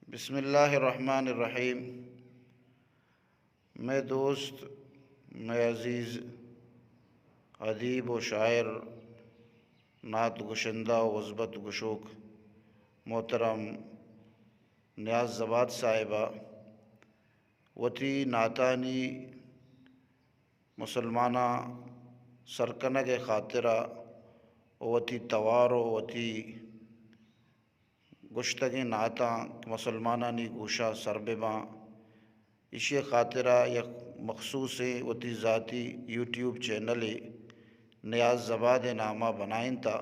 بسم اللہ الرحمن الرحیم۔ مئے دوست، مئے عزیز ادیب و شاعر، نعت گشندہ و وزبت گشوک محترم نیاز زباد صاحبہ وتی نعتانی مسلماناں سر کنگ ءِ خاطرا و وتی توار و وتی گوشتگیں نعتاں کہ مسلمانانی گوشا سر بہ باں، ایشی ءِ خاطرا یک مخصوصیں وتی ذاتی یوٹیوب چینلے نیاز زباد ءِ ناما بنائینتا۔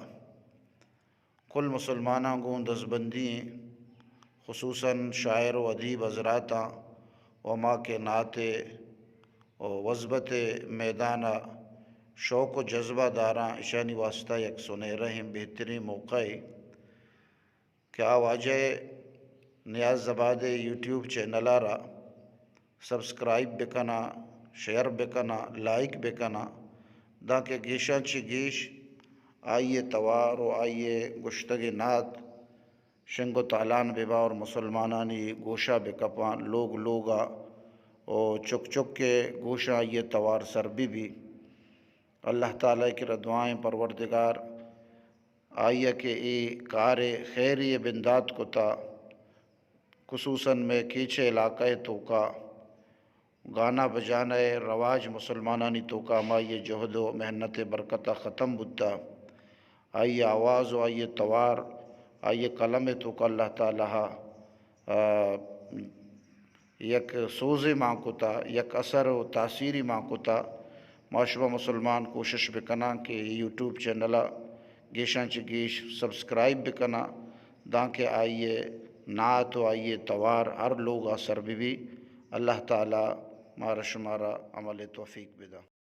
کل مسلماناں گوں دزبندی ایں، خصوصاً شاعر و ادیب حضراتاں و ہما کہ نعت ءِ و وزبت ءِ میدان ءَ شوق و جذبہ داراں، اشانی واسطہ یک سنہرہیں بہتریں موقعے کہ آ واجہ نیاز زباد ءِ یوٹیوب چینل ءَ را سبسکرائب بکناں، شیئر بکناں، لائک بکناں، دانکہ گیشاں چہ گیش آئی ءِ توار و آئی ءِ گوشتگیں نعت شنگ و تالان بہ باں اور مسلمانانی گوشا بہ کپاں، لوگ لوگا و چک چک ءِ گوشاں آئی ءِ توار سر بہ بی۔ اللہ تعالیٰ ءِ کرا دعائیں، پروردگار آئی ءَ کہ اے کار ءِ خیری ءِ بندات کتا، خصوصاً مئے کیچ ءِ علاقہ ءِ توکا گانا بجانہ ءِ رواج مسلمانانی توکا ہمائی ءِ جہد و محنت ءِ برکت ءَ ختم بوتا۔ آئی ءِ آواز و آئی ءِ توار، آئی ءِ قلم ءِ توکا اللہ تعالیٰ ءَ، آ، یک سوزے مان کتا، یک اثر و تاثیرے مان کتا۔ ما شما مسلمان کوشش بکناں کہ اے یوٹیوب چینل ءَ گیشاں چہ گیش سبسکرائب بکناں، دانکہ آئی ءِ نعت و آئی ءِ توار ہر لوگ ءَ سر بہ بی۔ اللہ تعالیٰ مارا شمارا عمل ءِ توفیق بدا۔